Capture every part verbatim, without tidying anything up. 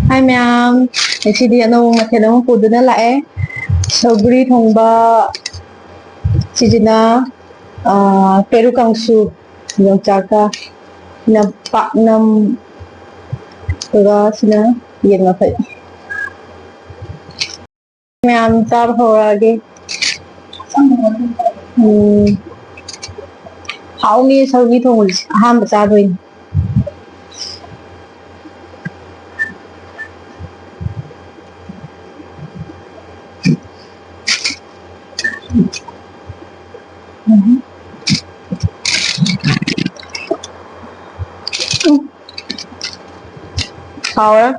ꯍꯥꯏ ꯃꯌꯥꯝ, ꯉꯁꯤꯗꯤ ꯑꯅꯧꯕ ꯃꯊꯦꯜ ꯑꯃ ꯄꯨꯗꯨꯅ ꯂꯥꯛꯑꯦ꯫ ꯁꯧꯒ꯭ꯔꯤ ꯊꯣꯡꯕ, ꯁꯤꯁꯤꯅ, ꯑꯥ, ꯄꯦꯔꯨꯛ ꯀꯥꯡꯁꯨ, ꯌꯣꯡꯆꯥꯛꯀ, ꯁꯤꯅ ꯄꯥꯛꯅꯝ, ꯑꯗꯨꯒ ꯁꯤꯅ ꯌꯦꯟ ꯃꯐꯩ꯫ ꯃꯌꯥꯝ ꯆꯥꯕ ꯍꯧꯔꯛꯑꯒꯦ꯫ ꯎꯝ꯫ ꯍꯥꯎꯅꯤ ꯁꯧꯒ꯭ꯔꯤ ꯊꯣꯡꯕꯁꯦ꯫ ꯑꯍꯥꯟꯕ ꯆꯥꯗꯣꯏꯅꯤ꯫ ꯎꯝ꯫ ꯍꯥꯎꯔꯦ꯫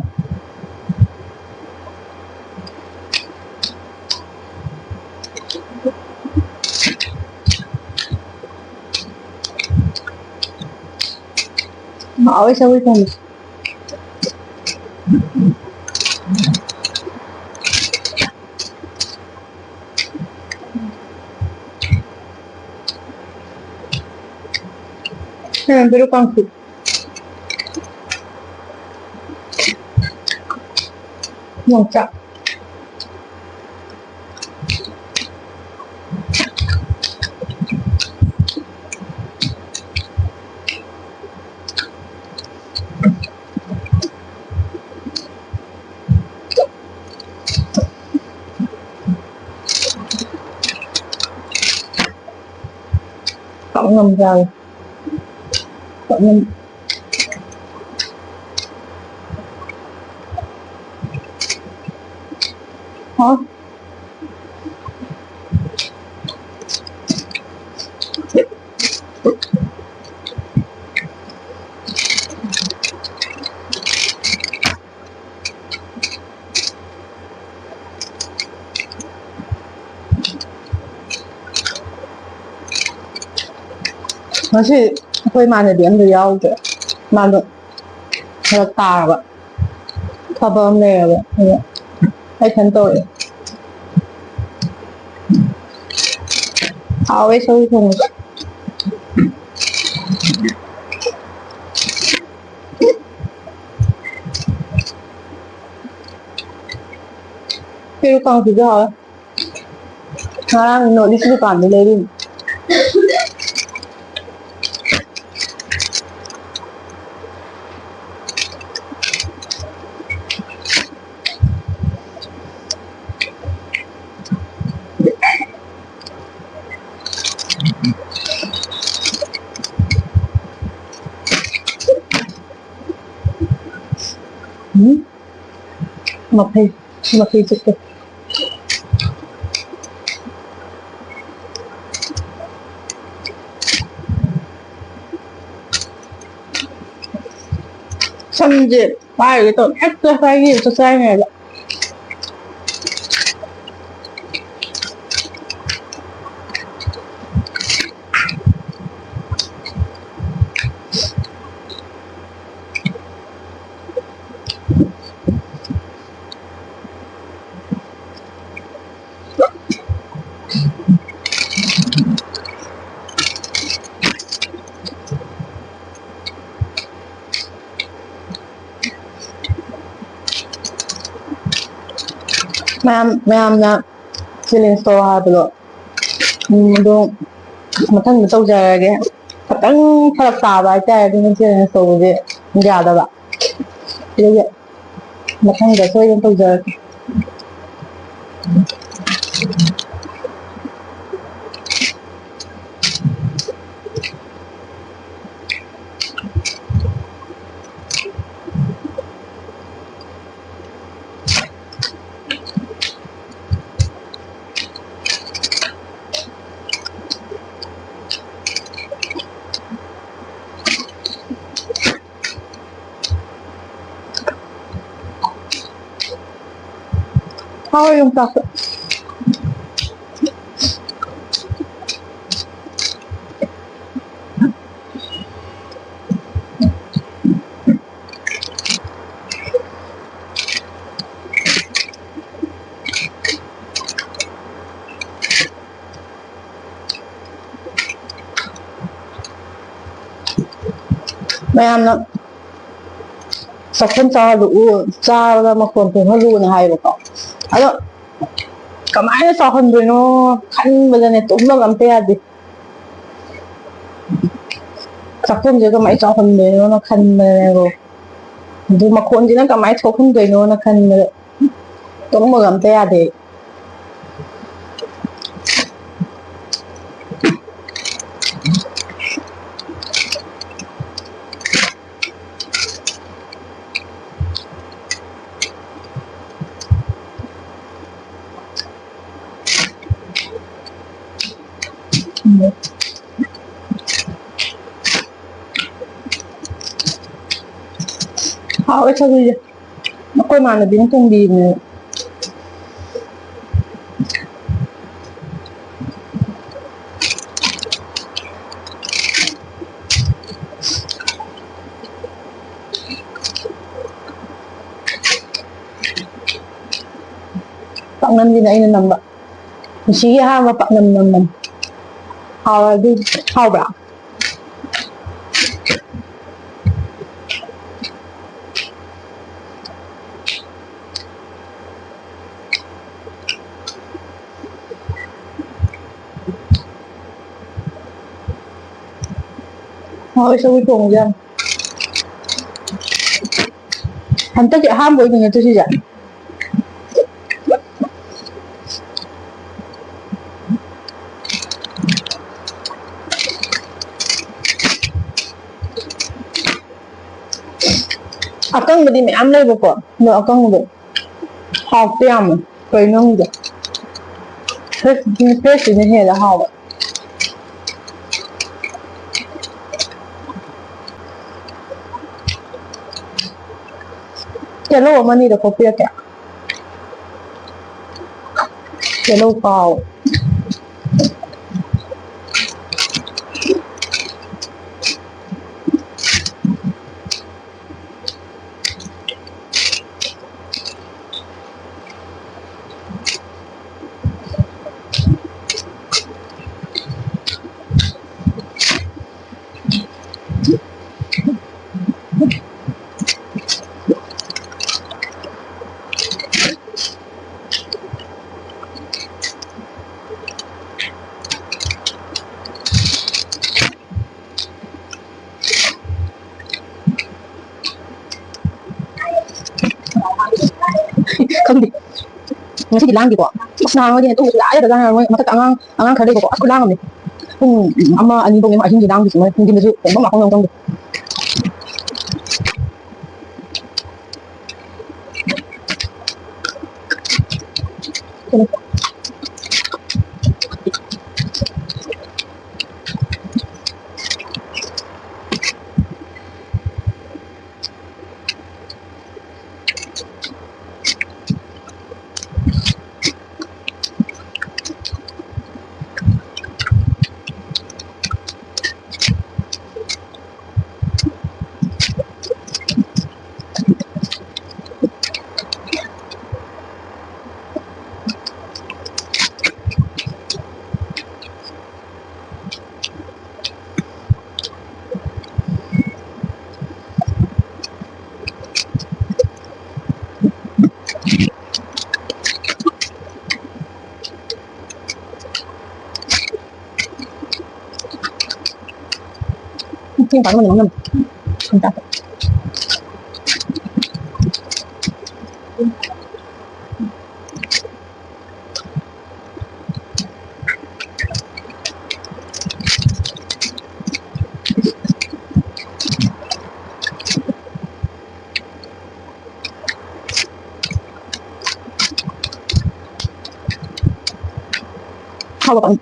ꯍꯥꯎꯋꯦ ꯁꯧꯒ꯭ꯔꯤ ꯊꯣꯡꯕꯁꯦ꯫ ꯎꯝ, ꯄꯦꯔꯨꯛ ꯀꯥꯡꯁꯨ꯫ ꯌꯣꯡꯆꯥꯛ꯫ ꯄꯥꯛꯅꯝ ꯆꯥꯔꯦ꯫ ꯄꯥꯛꯅꯝ꯫ ꯍꯥꯎ꯫ ꯉꯁꯤ ꯑꯩꯈꯣꯏ ꯏꯃꯥꯟꯅꯕꯤ ꯑꯃꯗꯣ ꯌꯥꯎꯗ꯭ꯔꯦ꯫ ꯃꯥꯗꯣ ꯐꯔꯛ ꯇꯥꯔꯕ꯫ ꯊꯕꯛ ꯑꯃ ꯂꯩꯔꯕ꯫ ꯑꯗꯨꯒ ꯑꯩ ꯏꯊꯟ ꯇꯧꯔꯛꯑꯦ꯫ ꯍꯥꯎꯋꯦ ꯁꯧꯒ꯭ꯔꯤ ꯊꯣꯡꯕꯁꯨ꯫ ꯀꯥꯡꯁꯤꯁꯨ ꯍꯥꯎꯋꯦ꯫ ꯉꯔꯥꯡ ꯅꯣꯔꯠ ꯏꯁ ꯗꯨꯀꯥꯟꯗ ꯂꯩꯔꯨꯏꯅꯦ꯫ ꯎꯝ꯫ ꯃꯐꯩ, ꯃꯐꯩ ꯆꯤꯛꯄ꯫ ꯁꯝꯁꯦ ꯄꯥꯏꯔꯒꯦ ꯇꯧꯅꯦ꯫ ꯍꯦꯛꯇ ꯄꯥꯏꯒꯦ ꯆꯥꯛ ꯆꯥꯔꯤꯉꯩꯗ꯫ ꯃꯌꯥꯝ, ꯃꯌꯥꯝꯅ challenge ꯇꯧ ꯍꯥꯏꯕꯗꯣ, ꯎꯝ, ꯑꯗꯣ ꯃꯊꯪꯗ ꯇꯧꯖꯔꯒꯦ꯫ ꯈꯤꯇꯪ ꯐꯔꯛ ꯇꯥꯕ ꯍꯥꯏꯇꯥꯔꯦ, ꯑꯗꯨꯅ challenge ꯇꯧꯕꯁꯦ ꯌꯥꯗꯕ꯫ ꯑꯗꯨꯒꯤ ꯃꯊꯪꯗ ꯁꯣꯏꯗꯅ ꯇꯧꯖꯔꯛꯀꯦ꯫ ꯍꯥꯎꯋꯦ ꯌꯣꯡꯆꯥꯛꯁꯨ꯫ ꯃꯌꯥꯝꯅ ꯆꯥꯛꯈꯨꯝ ꯆꯥꯕꯗ ꯎ-, ꯆꯥꯕꯗ ꯃꯈꯣꯟ ꯊꯣꯛꯍꯜꯂꯨꯅ ꯍꯥꯏꯌꯦꯕꯀꯣ꯫ ꯑꯗꯣ ꯀꯃꯥꯏꯅ ꯆꯥꯎꯍꯟꯗꯣꯏꯅꯣ ꯈꯟꯕꯗꯅꯦ ꯇꯨꯝꯕꯒ ꯑꯝꯇ ꯌꯥꯗꯦ꯫ ꯆꯥꯛꯈꯨꯝꯁꯦ ꯀꯃꯥꯏꯅ ꯆꯥꯎꯍꯟꯗꯣꯏꯅꯣꯅ ꯈꯟꯕꯗꯅꯦꯀꯣ, ꯑꯗꯨ ꯃꯈꯣꯟꯁꯤꯅ ꯀꯃꯥꯏꯅ ꯊꯣꯛꯍꯟꯗꯣꯏꯅꯣꯅ ꯈꯟꯕꯗ ꯇꯨꯝꯕꯒ ꯑꯝꯇ ꯌꯥꯗꯦ꯫ ꯍꯥꯎꯋꯦ ꯁꯧꯒ꯭ꯔꯤꯁꯦ꯫ ꯑꯩꯈꯣꯏ ꯏꯃꯥꯟꯅꯕꯤꯅ ꯊꯣꯡꯕꯤꯕꯅꯦ꯫ ꯄꯥꯛꯅꯝꯁꯤꯅ ꯑꯩꯅ ꯅꯝꯕ꯫ ꯄꯨꯟꯁꯤꯒꯤ ꯑꯍꯥꯟꯕ ꯄꯥꯛꯅꯝ ꯅꯝꯕꯅꯤ꯫ ꯍꯥꯎꯔꯗꯤ, ꯍꯥꯎꯕ꯭ꯔꯥ? ꯍꯥꯎꯋꯦ ꯁꯧꯒ꯭ꯔꯤ ꯊꯣꯡꯕꯁꯦ ꯌꯥꯝ꯫ ꯍꯟꯗꯛꯀꯤ ꯑꯍꯥꯟꯕ ꯑꯣꯏꯗꯣꯏ ꯅꯠꯇ꯭ꯔꯣ ꯁꯤꯁꯦ? ꯑꯀꯪꯕꯗꯤ ꯃꯌꯥꯝ ꯂꯩꯕꯀꯣ, ꯑꯗꯣ ꯑꯀꯪꯕꯗꯣ ꯍꯥꯎꯇꯦ ꯌꯥꯝꯅ꯫ ꯀꯩꯅꯣ ꯈꯪꯗꯦ꯫ ꯐ꯭ꯔꯦꯁ-, ꯐ꯭ꯔꯦꯁꯇꯨꯅ ꯍꯦꯜꯂꯦ ꯍꯥꯎꯕ꯫ ꯇꯤꯜꯍꯧ ꯑꯃ ꯑꯅꯤꯗ ꯈꯣꯛꯄꯤꯔꯛꯀꯦ꯫ ꯇꯤꯜꯍꯧ ꯀꯥꯎ꯫ ꯈꯪꯗꯦ꯫ ꯉꯁꯤꯗꯤ ꯂꯥꯡꯗꯦꯀꯣ꯫ ꯑꯁ, ꯅꯍꯥꯟꯋꯥꯏꯗꯤ ꯇꯨꯝꯕꯁꯨ ꯌꯥ ꯌꯥꯗꯖꯥꯠꯅꯤ꯫ ꯃꯣꯏ ꯃꯊꯛꯇ ꯑꯉꯥꯡ, ꯑꯉꯥꯡ ꯈꯔ ꯂꯩꯕꯀꯣ꯫ ꯑꯁ, ꯈꯨꯂꯥꯡ ꯑꯃꯅꯤ꯫ ꯄꯨꯡ ꯑꯃ, ꯑꯅꯤ ꯐꯥꯎꯅꯦ ꯑꯍꯤꯡꯒꯤ ꯂꯥꯡꯗꯣꯏꯁꯦ꯫ ꯃꯣꯏ ꯅꯨꯡꯊꯤꯟꯗꯁꯨ ꯄꯨꯡ ꯃꯥꯄꯟ ꯈꯪꯗꯦ꯫ ꯊꯦꯡ ꯄꯥꯟ ꯉꯝꯗꯦ, ꯉꯝꯗꯦ꯫ ꯁꯨꯝ ꯆꯥ꯫ ꯍꯥꯎꯕ ꯄꯥꯛꯅꯝ꯫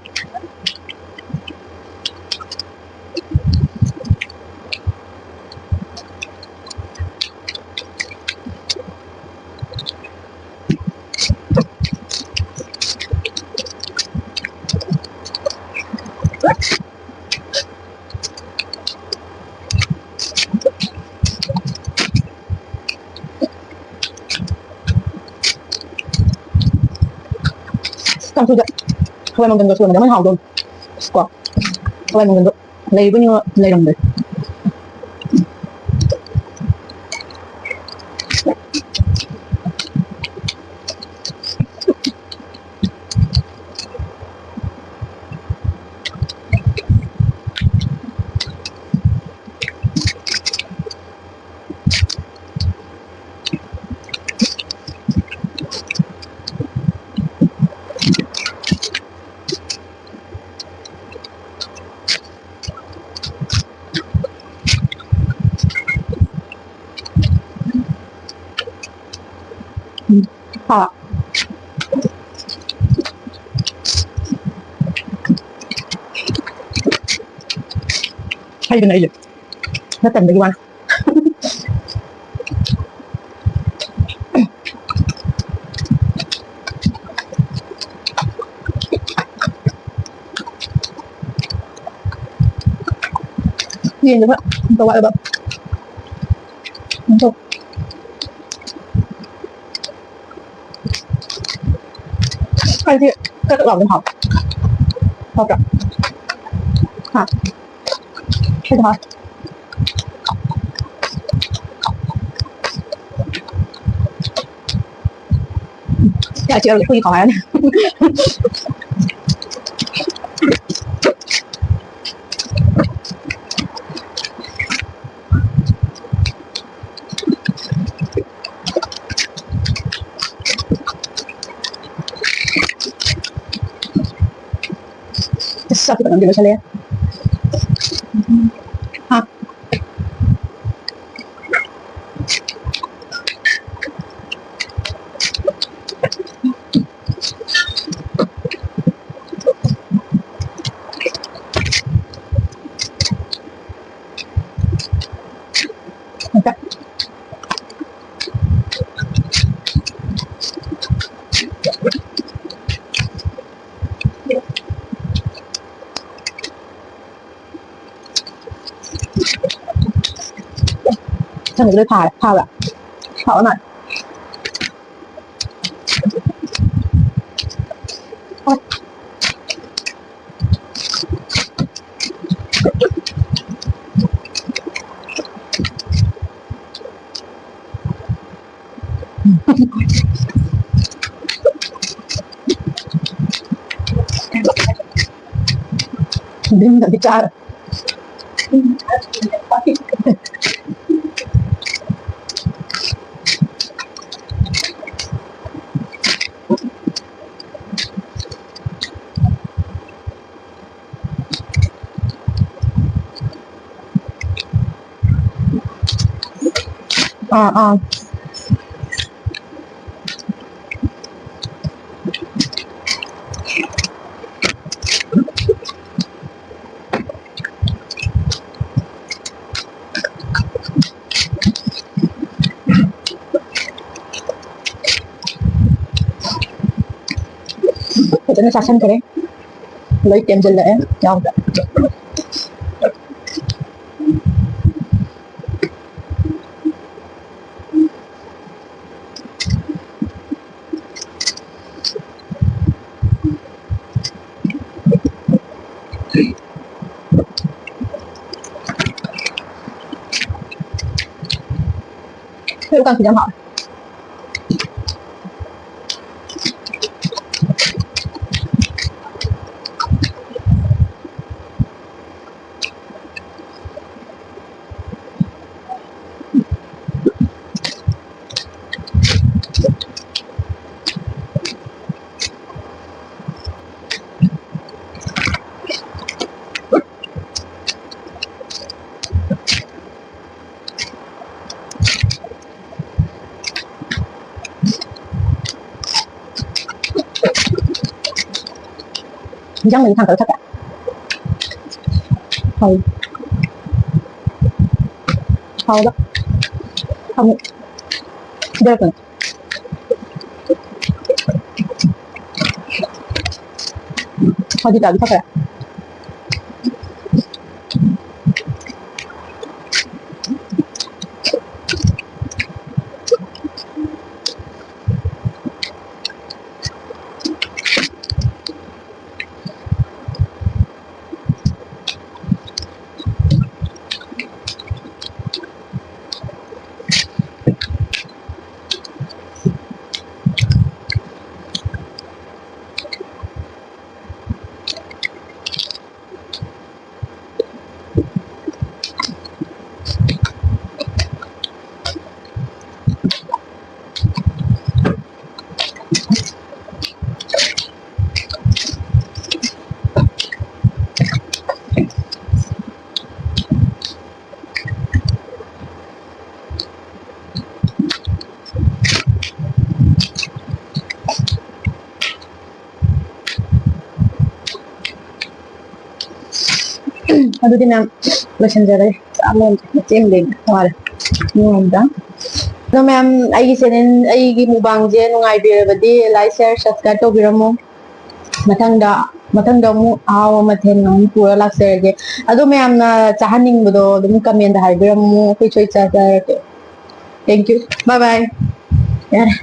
ꯀꯥꯡꯁꯣꯏꯗ ꯍꯋꯥꯏ ꯃꯪꯒꯟꯒ ꯊꯣꯡꯕꯗ ꯃꯣꯏ ꯍꯥꯎꯗꯣꯏꯅꯤ꯫ ꯀꯣ, ꯍꯋꯥꯏ ꯃꯪꯒꯟꯗꯣ ꯂꯩꯕꯅꯤꯉꯣ, ꯂꯩꯔꯝꯗ꯭ꯔꯦ꯫ ꯎꯝ꯫ ꯍꯥ꯫ ꯍꯩꯕꯅꯦ ꯑꯩꯁꯦ꯫ ꯅꯠꯇꯟꯕꯒꯤ ꯋꯥꯅꯤ꯫ ꯌꯦꯟꯗꯨꯒ ꯑꯝꯇ ꯋꯥꯠꯂꯕ꯫ ꯑꯝꯇ꯫ ꯑꯩꯗꯤ ꯀꯛ ꯀꯛ ꯂꯥꯎꯕꯗꯣ ꯍꯥꯎꯋꯦ꯫ ꯍꯥꯎꯇ꯭ꯔꯥ? ꯍꯥ? ꯑꯩꯗꯤ ꯍꯥꯎꯋꯦ꯫ ꯌꯥ ꯆꯤꯛꯑꯒ ꯏꯈꯨ ꯏꯈꯨ ꯍꯥꯏꯔꯅꯤ꯫ ꯑꯁ, ꯆꯥꯛꯁꯨ ꯐꯖꯅꯗꯤ ꯂꯣꯏꯁꯜꯂꯦ꯫ ꯍꯥ? ꯊꯥꯡꯒꯠꯂ ꯊꯥꯔꯦ꯫ ꯊꯥꯕ꯭ꯔꯥ? ꯊꯥꯕ ꯃꯥꯜꯂꯦ꯫ ꯚꯤꯝꯅꯗꯤ ꯆꯥꯔꯣꯏ꯫ ꯑꯥ, ꯑꯥ꯫ ꯐꯖꯅ ꯆꯥꯁꯟꯈ꯭ꯔꯦ꯫ ꯂꯣꯏ ꯇꯦꯝꯁꯤꯜꯂꯛꯑꯦ ꯌꯥꯎꯗ꯫ ꯁꯦꯝ ꯀꯥꯡꯁꯤꯗꯤ ꯌꯥꯝ ꯍꯥꯎꯋꯦ꯫ ꯏꯟꯖꯥꯡ ꯃꯍꯤ ꯊꯥꯡꯀꯠꯂ ꯊꯛꯀꯦ꯫ ꯍꯥꯎ꯫ ꯍꯥꯎꯕ꯫ ꯍꯥꯎ꯫ ꯁꯤꯗꯔꯛꯀꯅꯨ꯫ ꯍꯧꯖꯤꯛ ꯆꯥꯕꯤ ꯊꯛꯈ꯭ꯔꯦ꯫ ꯑꯗꯨꯗꯤ ꯃꯌꯥꯝ ꯂꯣꯏꯁꯤꯟꯖꯔꯒꯦ꯫ ꯆꯥꯛ ꯂꯣꯏꯔꯦ꯫ ꯃꯆꯦ ꯑꯃ ꯂꯩꯔꯦ꯫ ꯋꯥꯔꯦ꯫ ꯅꯣꯡꯃꯗ꯫ ꯑꯗꯣ ꯃꯌꯥꯝ ꯑꯩꯒꯤ channel, ꯑꯩꯒꯤ mukbangꯁꯦ ꯅꯨꯡꯉꯥꯏꯕꯤꯔꯕꯗꯤ like, share, subscribe ꯇꯧꯕꯤꯔꯝꯃꯣ꯫ ꯃꯊꯪꯗ ꯃꯊꯪꯗ ꯑꯃꯨꯛ ꯑꯍꯥꯎꯕ ꯃꯊꯦꯜ ꯑꯃꯨꯛ ꯄꯨꯔ ꯂꯥꯛꯆꯔꯒꯦ꯫ ꯑꯗꯣ ꯃꯌꯥꯝꯅ ꯆꯥꯍꯟꯅꯤꯡꯕꯗꯣ ꯑꯗꯨꯝ comment ꯍꯥꯏꯕꯤꯔꯝꯃꯨ, ꯑꯩꯈꯣꯏ ꯁꯣꯏ ꯆꯥꯖꯔꯛꯀꯦ꯫ Thank you, bye bye꯫ ꯌꯥꯔꯦ꯫